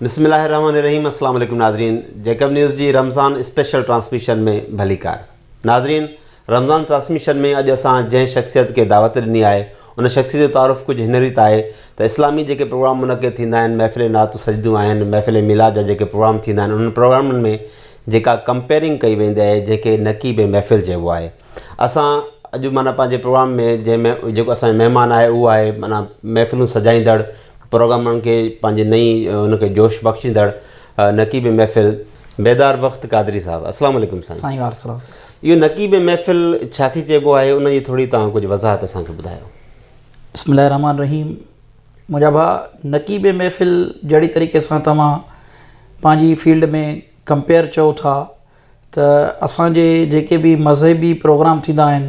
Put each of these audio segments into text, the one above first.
بسم الله الرحمن الرحيم السلام عليڪم ناظرين جيڪب نيوز جي رمضان اسپيشل ٽرانسميشن ۾ ڀليڪار ناظرين رمضان ٽرانسميشن ۾ اڄ اسان جنهن شخصيت کي دعوت ڏني آهي ان شخصيت جو تعارف ڪجهه هن ريت آهي ته اسلامي جيڪي پروگرام منعقد ٿيندا آهن محفل نعت و سجديون آهن محفل ميلاد جا جيڪي پروگرام ٿيندا آهن انهن پروگرامن ۾ جيڪا ڪمپيئرنگ ڪئي ويندي آهي جنهن کي نقيب محفل چئبو آهي اسان اڄ معنيٰ پنهنجي پروگرام ۾ جنهن ۾ جيڪو اسان جو مهمان آهي اهو آهي معنيٰ محفلون سجائيندڙ پروگرامن کي پنهنجي نئين ان کي جوش بخشيندڙ نقيب محفل بيدار بخت قادري صاحب السلام عليڪم سائين. سائين وعليڪم السلام. اهو نقيب محفل ڇا کي چئبو آهي ان جي ٿوري توهان ڪجهه وضاحت اسان کي ٻڌايو. بسم الله الرحمٰن الرحيم منهنجا ڀاء نقيب محفل جهڙي طريقي سان توهان پنهنجي فيلڊ ۾ ڪمپيئر چئو ٿا ته اسان جي جيڪي به مذهبي پروگرام ٿيندا آهن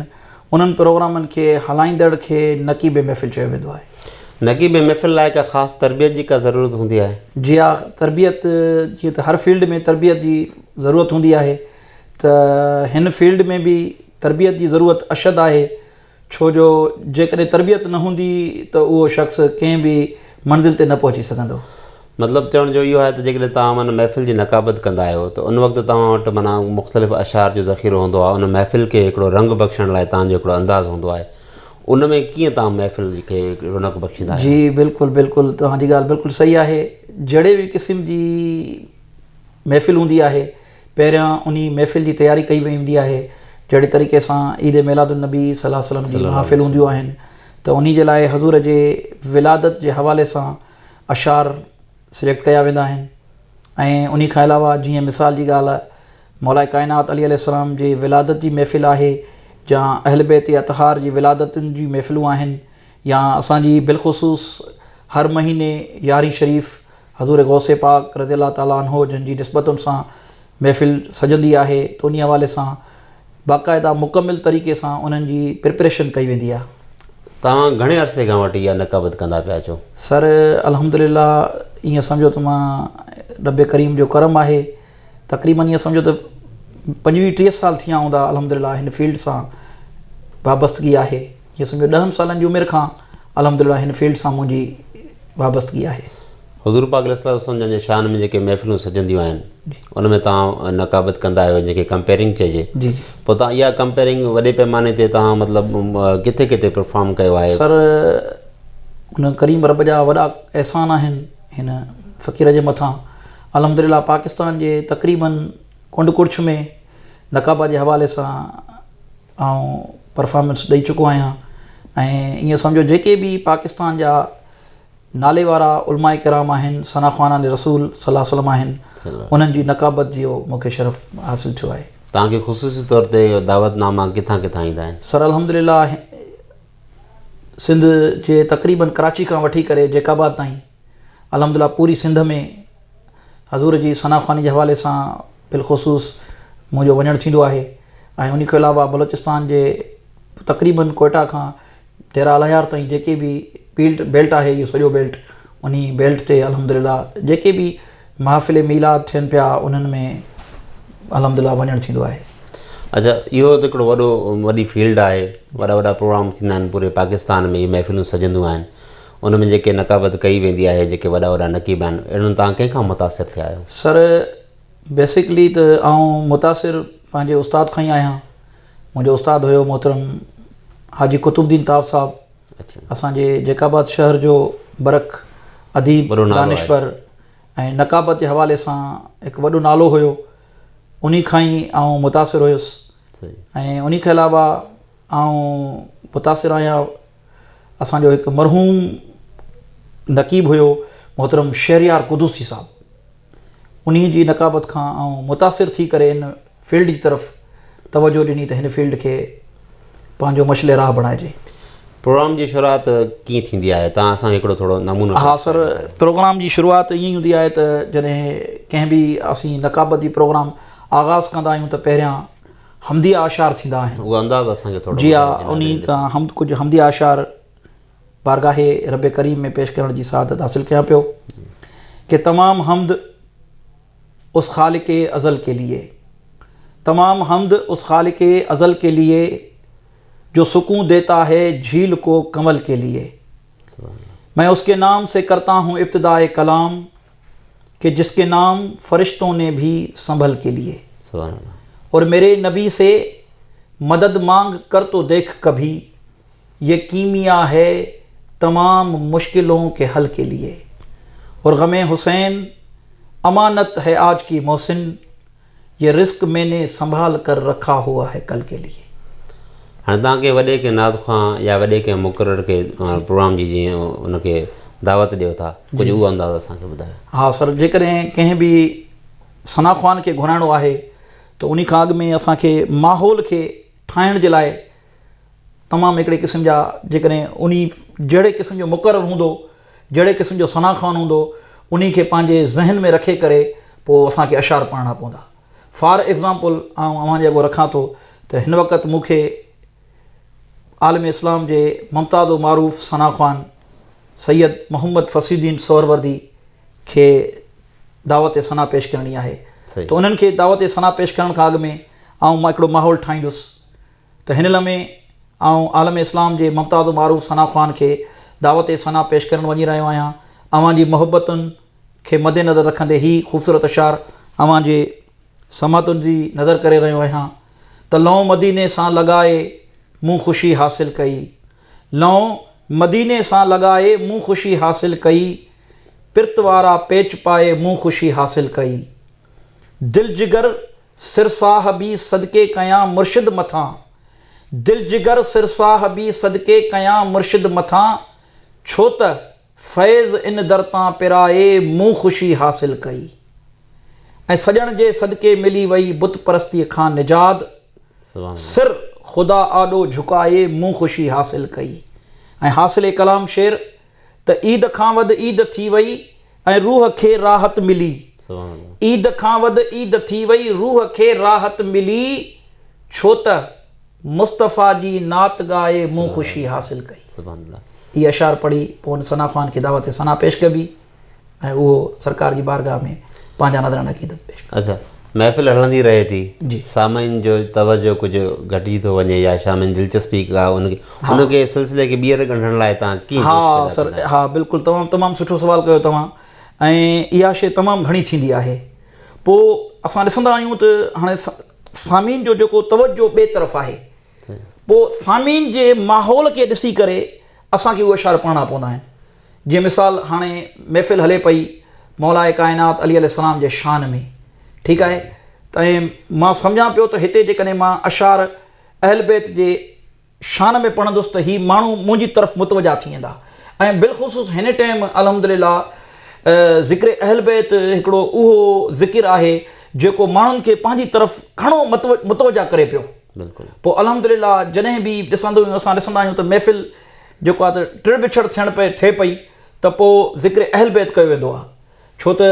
انهن پروگرامن کي هلائيندڙ کي نقيب محفل چيو ويندو آهي. نقيب محفل لاء ڪا خاص تربيت جي ڪا ضرورت هوندي آهي؟ جي ها تربيت جيئن ته هر فيلڊ ۾ تربيت جي ضرورت هوندي آهي ته هن فيلڊ ۾ به تربيت جي ضرورت اشد آهي ڇو جو جيڪڏهن تربيت نه هوندي ته اهو شخص ڪنهن به منزل تي نه پهچي سگهندو. مطلب چوڻ جو اهو آهي ته جيڪڏهن توهان معنيٰ محفل جي نقابت ڪندا آهيو ته ان وقت توهان وٽ معنيٰ مختلف اشعار جو ذخيرو هوندو آهي ان محفل کي هڪڙو رنگ بخشڻ لاء توهان جو هڪڙو انداز هوندو آهي ان ۾ ڪيئن توهان محفل کي رونق بخشيندا آهيو؟ جي بلڪل بلڪل توهان جي ڳالهه بلڪل صحيح آهي جهڙي به قسم جي محفل هوندي آهي پهريان انهي محفل جي تياري ڪئي ويندي آهي جهڙي طريقي سان عيد ميلاد النبي صلي الله عليه وسلم جي محافل هونديون آهن ته انهي جي لاء حضور جي ولادت جي حوالي سان اشعار سليڪٽ ڪيا ويندا آهن ۽ انهي کان علاوه جيئن مثال جي ڳالهه مولاء ڪائنات علي عليه السلام جي ولادت جي محفل آهي يا اهل بيت اطهار جي ولادتن جي محفلون آهن يا اسان جي بالخصوص هر مهيني يارهين شريف حضور غوث پاڪ رضي الله تعالٰي عنه جن جي نسبتن سان محفل سجندي آهي ته انهي حوالي سان باقاعده مڪمل طريقي سان انهن جي پرپريشن ڪئي ويندي آهي. توهان گهڻي عرصي کان وٺي اها نقابت ڪندا پيا اچو؟ سر الحمدلله ائين سمجهو ته مان رب ڪريم جو ڪرم آهي تقريبن ائين سمجهو ته پنجويهه ٽيهه سال ٿيا هوندا الحمدلله هن فيلڊ سان وابستگي آهي ائين سمجهو ڏهن سالن جي عمر کان الحمدلله هن فيلڊ سان منهنجي وابستگي آهي. حضور پاڪ عليه الصلوة والسلام جن جي شان ۾ جيڪي محفلون سجنديون آهن ان ۾ توهان نقابت ڪندا آهيو جنهن کي ڪمپيئرنگ چئجي جي جي پوء توهان اها ڪمپيئرنگ وڏي پيماني تي توهان مطلب ڪٿي ڪٿي پرفارم ڪيو آهي؟ سر ان ڪريم رب جا وڏا احسان آهن هن فقير جي مٿان الحمدلله پاڪستان جي تقريبن ڪنڊ ڪڙڇ ۾ نقابه جي حوالي سان آئون پرفارمنس ڏئي چڪو آهيان ۽ ائين سمجهو جيڪي به پاڪستان جا نالي وارا علماء ڪرام آهن ثنا خوانان رسول صلي الله عليه وسلم آهن انهن جي نقابت جو مون کي شرف حاصل ٿيو آهي. توهان کي خصوصي طور تي دعوت ناما ڪٿان ڪٿان ايندا آهن؟ سر الحمدلله سنڌ جي تقريبن ڪراچي کان وٺي ڪري جيڪب آباد تائين الحمدلله پوري سنڌ ۾ حضور جي ثنا خواني جي حوالي سان بالخصوص منهنجو وڃڻ ٿيندو آهي ۽ ان کان علاوه بلوچستان جي تقريبن ڪوئٽا کان ڊيرا الهيار تائين جيڪي به بيلٽ بيلٽ آهي اهو سڄو بيلٽ انهي بيلٽ تي الحمدلله جيڪي به محافل ميلاد ٿين پيا انهن ۾ الحمدلله وڃڻ ٿيندو آهي. اچا اهو ته هڪڙو وڏو وڏي فيلڊ آهي وڏا وڏا پروگرام ٿيندا آهن پوري پاڪستان ۾ اهي محفلون سجنديون آهن ان ۾ جيڪي نقابت ڪئي ويندي آهي جيڪي وڏا وڏا نقيب آهن اهڙن توهان ڪنهن کان متاثر ٿيا آهيو؟ سر بيسڪلي ته آئون متاثر پنهنجي استاد کان ئي آهيان منهنجو استاد هيو محترم حاجي قطب الدين تاف صاحب اسان جي جيڪب آباد شهر جو برک اديب دانشور ۽ نقابت جي حوالي سان هڪ وڏو نالو هيو انهي کان ئي آئون متاثر هيس ۽ انهي کان علاوه آئون متاثر آهيان اسان جو هڪ مرحوم نقيب هيو محترم شهريار قدوسي صاحب انهي جي نقابت کان آئون متاثر ٿي ڪري ان فيلڊ جي طرف توجه ڏني ته هن فيلڊ کي پنهنجو مشعل راهه بڻائجي. پروگرام جي شروعات ڪيئن ٿيندي آهي توهان اسان کي هڪڙو ٿورو نمونو ها سر پروگرام جي شروعات ائين ئي هوندي آهي ته جڏهن ڪنهن به اسين نقابت جي پروگرام آغاز ڪندا آهيون ته پهريان حمديه اشعار ٿيندا آهن. اهو انداز اسان کي ٿورو جي ها انهي تان حمد ڪجهه حمديه اشعار بارگاهه رب ڪريم ۾ پيش ڪرڻ جي سعادت حاصل ڪيان پيو ڪي تمام حمد اس خالق ازل ڪي ليي تمام حمد اس خالق ازل ڪي ليي جو سڪون ديتا هي جھيل ڪو ڪنول ڪي ليي مين اس ڪي نام سي ڪرتا هون ابتداء ڪلام. कि जिसके नाम फरिश्तों ने भी संभल के लिए। और मेरे नबी से मदद मांग कर तो देख कभी, ये कीमिया है तमाम मुश्किलों के हल के लिए। और गमे हुसैन अमानत है आज की मोहसिन, ये रिस्क मैंने संभाल कर रखा हुआ है कल के लिए। हाणे तव्हां कंहिं वॾे कंहिं नात ख़्वां या वॾे कंहिं मुक़रर खे प्रोग्राम जी जीअं उनखे दावत ॾियो था, कुझु उहो अंदाज़ असांखे ॿुधायो। हा सर, जेकॾहिं कंहिं बि सना ख़्वान खे घुराइणो आहे त उन खां अॻु में असांखे माहौल खे ठाहिण जे लाइ तमामु हिकिड़े क़िस्म जा, जेकॾहिं उन जहिड़े क़िस्म जो मुक़रर हूंदो, जहिड़े क़िस्म जो सना ख़्वान हूंदो, उन खे पंहिंजे ज़हन में रखे करे पोइ असांखे अशार पढ़णा पवंदा। फॉर एग्ज़ाम्पल आउं अव्हां जे अॻियां रखां थो त हिन वक़्तु मूंखे आलम इस्लाम जे मुमताज़ व मारूफ़ सना ख़्वान सैयद मोहम्मद फसीउद्दीन सोहरवर्दी खे दावत सना पेश करणी आहे। त उन्हनि खे दावत सना पेश करण खां अॻु में आउं मां हिकिड़ो माहौल ठाहींदुसि। त हिन लम्हे आउं आलम इस्लाम जे मुमताज़ व मारूफ़ सना ख़्वान खे दावत सना पेश करण वञी रहियो आहियां। अव्हां जी मोहब्बतुनि खे मद्देनज़र रखंदे ही ख़ूबसूरत अशार अव्हां जे समातुनि जी नज़र करे रहियो आहियां। त लौं मदीने सां लॻाए मूं ख़ुशी हासिल कई, लौं मदीने सां लॻाए मूं ख़ुशी हासिल कई, पिरत वारा पेच पाए मूं ख़ुशी हासिल कई, दिल जिगर सिर साह बि सदके कयां मुर्शिद मथां, दिल जिगर सिर साह बि सदके कयां मुर्शिद मथां, छो त फैज़ इन दर तां पिराए मूं ख़ुशी हासिल कई, ऐं सॼण जे सदके मिली वई बुत परस्तीअ खां निजात, सिर ख़ुदा आॾो झुकाए मूं ख़ुशी हासिल कई। ऐं हासिल कलाम शेर त ईद खां वधि ईद थी वई ऐं रूह खे राहत मिली, ईद खां वधि ईद थी वई रूह खे राहत मिली, छो त मुस्तफ़ा जी नात ॻाए मूं ख़ुशी हासिल कई। इहे अशार पढ़ी पोइ उन सना ख़्वान खे दावत सना पेश कबी ऐं उहो सरकार जी बारगाह में पंहिंजा नज़राना अक़ीदत पेश कबी। अच्छा, महफ़िल हलंदी रहे थी, जी। सामाइन जो तवजो कुझु घटिजी थो वञे या सामाइन दिलचस्पी का उनखे सिलसिले खे ॿीहर ॻंढण लाइ तव्हां कीअं हा कोशिश सर, कंदा आहियो? हा बिल्कुलु, तमामु सुठो सुवालु कयो तव्हां। ऐं इहा शइ तमामु घणी थींदी आहे। पोइ असां ॾिसंदा आहियूं त हाणे सामीन जो जेको तवजो ॿिए तरफ़ आहे, पोइ सामीन जे माहौल खे ॾिसी करे असांखे उहे अशार पढ़णा पवंदा आहिनि। जीअं मिसाल हाणे महफ़िल हले पई मौलाए काइनात अली अलैहिस्सलाम जे शान में, ठीकु आहे, त ऐं मां सम्झां पियो त हिते जेकॾहिं मां अशार अहल बैत जे शान में पढ़ंदुसि त ही माण्हू मुंहिंजी तरफ़ मुतवजा थी वेंदा। ऐं बिलख़ुसूस हिन टाइम अल्हम्दुलिल्लाह ज़िक्र अहल बैत हिकिड़ो उहो ज़िक्र आहे जेको माण्हुनि खे पंहिंजी तरफ़ घणो मुतवजा करे पियो। बिल्कुलु। पोइ अल्हम्दुलिल्लाह जॾहिं बि ॾिसंदो असां ॾिसंदा आहियूं त महफ़िल जेको आहे त टिड़ बिछड़ थियण पए थिए पई त पोइ ज़िक्र अहल बैत कयो वेंदो आहे, छो त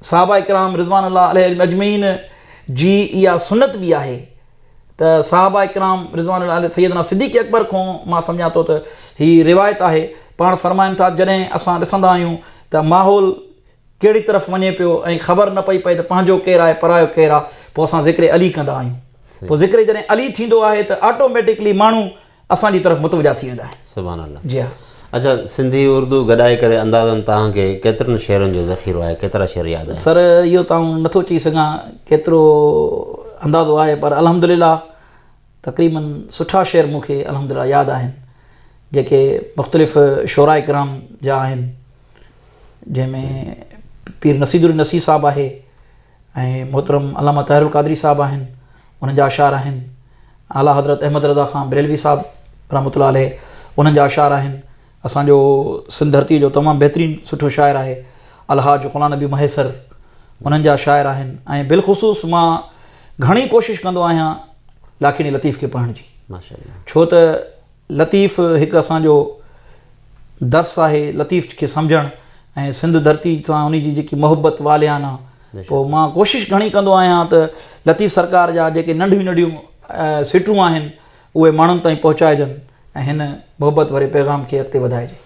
सहाबा इकराम रिज़वान अल्लाह अजमईन जी इहा सुनत बि आहे त सहाबा इकराम रिज़वान अल्लाह सैयदना सिद्दीक़ अकबर खां मां सम्झां थो त हीअ रिवायत आहे, पाण फरमाइनि था जॾहिं असां ॾिसंदा आहियूं त माहौल कहिड़ी तरफ़ वञे पियो ऐं ख़बर न पई पए त पंहिंजो केरु आहे परायो केरु आहे, पोइ असां ज़िक्र अली कंदा आहियूं। पोइ ज़िक्र जॾहिं अली थींदो आहे त ऑटोमेटिकली माण्हू असांजी तरफ़ मुतवजा थी वेंदा आहिनि। सुभान अल्लाह। जी हा। अच्छा, सिंधी उर्दू गॾाए करे अंदाज़न तव्हांखे केतिरनि शेरनि जो ज़ख़ीरो आहे, केतिरा शेर यादि आहिनि? सर इहो त आउं नथो चई सघां केतिरो अंदाज़ो आहे, पर अल्हम्दुलिल्लाह तक़रीबन सुठा शेर मूंखे अल्हम्दुलिल्लाह यादि आहिनि जेके मुख़्तलिफ़ शोरा इकराम जा आहिनि, जंहिंमें पीर नसीरुल नसीर साहब आहे ऐं मोहतरम अलामा ताहिरुल क़ादरी साहब आहिनि, उन्हनि जा अशार आहिनि। आला हज़रत अहमद रज़ा ख़ान बरेलवी साहब रहमतुल्लाह अलैह उन्हनि जा अशार आहिनि। असांजो सिंध धरतीअ जो तमामु बहितरीनु सुठो शाइर आहे अलहाज ग़ुलाम नबी महेसर, उन्हनि जा शाइर आहिनि। ऐं बिलख़ुसूस मां घणी कोशिशि कंदो आहियां लाखीणी लतीफ़ खे पढ़ण जी, माशाअल्लाह। छो त लतीफ़ हिकु असांजो दर्स आहे, लतीफ़ खे सम्झणु ऐं सिंध धरती सां उन जी जेकी मोहबत वालियान आहे, पोइ मां कोशिशि घणी कंदो आहियां त लतीफ़ सरकार जा जेके नंढियूं नंढियूं सिटूं आहिनि उहे माण्हुनि ताईं पहुचाइजनि ऐं हिन मोहबत भरे पैगाम खे अॻिते वधाइजे।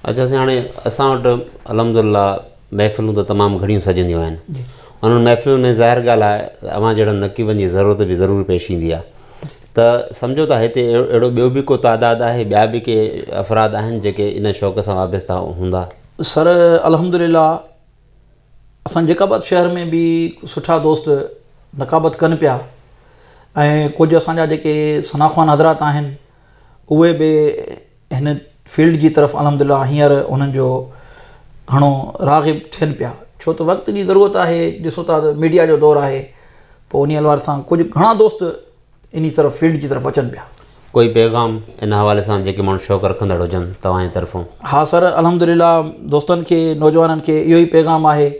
अच्छा साईं, हाणे असां वटि अल्हम्दुलिल्लाह महफ़िलूं त तमामु घणियूं सजंदियूं आहिनि, उन्हनि महफ़िलुनि में ज़ाहिर ॻाल्हि आहे अव्हां जहिड़नि नक़ीबनि जी ज़रूरत बि ज़रूरु पेश ईंदी आहे, त सम्झो था हिते अहिड़ो ॿियो बि को तादाद आहे, ॿिया बि के अफ़राद आहिनि जेके इन शौक़ सां वाबस्ता हूंदा? सर अल्हम्दुलिल्लाह اسان جيڪب آباد شهر ۾ به سٺا دوست نقابت ڪن پيا ۽ ڪجهه اسان جا جيڪي ثنا خوان حضرات آهن اهي به هن فيلڊ جي طرف الحمد لله هينئر انهن جو گهڻو راغب ٿين پيا ڇو ته وقت جي ضرورت آهي ڏسو ٿا ته ميڊيا جو دور آهي پوء انهي الوار سان ڪجهه گهڻا دوست انهي طرف فيلڊ جي طرف اچن پيا. ڪوئي پيغام ان حوالي سان جيڪي ماڻهو شوق رکندڙ هجن توهان جي طرفون. ها سر الحمد لله دوستن کي نوجوانن کي اهو ئي پيغام آهي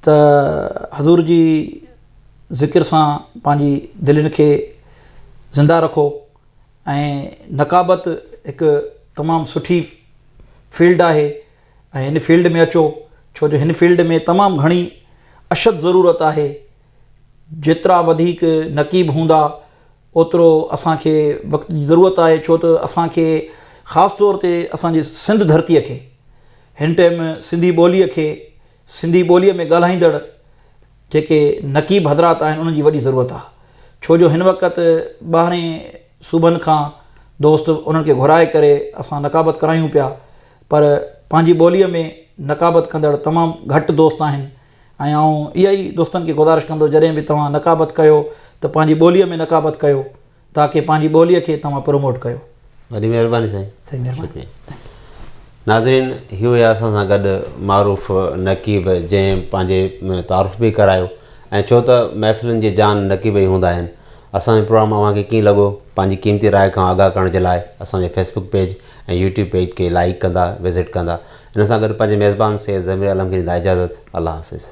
ته حضور جي ذڪر سان پنهنجي دلين کي زنده رکو ۽ نقابت هڪ تمام سٺي فيلڊ آهي ۽ هن فيلڊ ۾ اچو ڇو جو هن فيلڊ ۾ تمام گهڻي اشد ضرورت آهي جيترا وڌيڪ نقيب هوندا اوترو اسان کي وقت جي ضرورت آهي ڇو ته اسان کي خاص طور تي اسان جي سنڌ ڌرتيء کي هن ٽائيم سنڌي ٻوليء کي سنڌي ٻوليء ۾ ڳالهائيندڙ جيڪي نقيب حضرات آهن انهن جي وڏي ضرورت آهي ڇو جو هن وقت ٻاهرين صوبن کان دوست انهن کي گهرائي ڪري اسان نقابت ڪرايون پيا پر پنهنجي ٻوليء ۾ نقابت ڪندڙ تمام گهٽ دوست آهن ۽ آئون اها ئي دوستن کي گذارش ڪندو جڏهن به توهان نقابت ڪيو ته پنهنجي ٻوليء ۾ نقابت ڪيو تاڪه پنهنجي ٻوليء کي توهان پروموٽ ڪيو. وڏي مهرباني سائين. سائين مهرباني. ناظرين هي هيا اسان سان گڏ معروف نقيب جنهن پنهنجي تعارف به ڪرايو ۽ ڇو ته محفلن جي جان نقيب ئي هوندا آهن اسان جو پروگرام اوهان کي ڪيئن لڳو پنهنجي قيمتي راء کان آگاهه ڪرڻ جي لاء اسان جي فيسبوڪ پيج ۽ يوٽيوب پيج کي لائيڪ ڪندا وزٽ ڪندا ان سان گڏ پنهنجي ميزبان سيد ضمير عالم کي ڏيندا اجازت الله حافظ.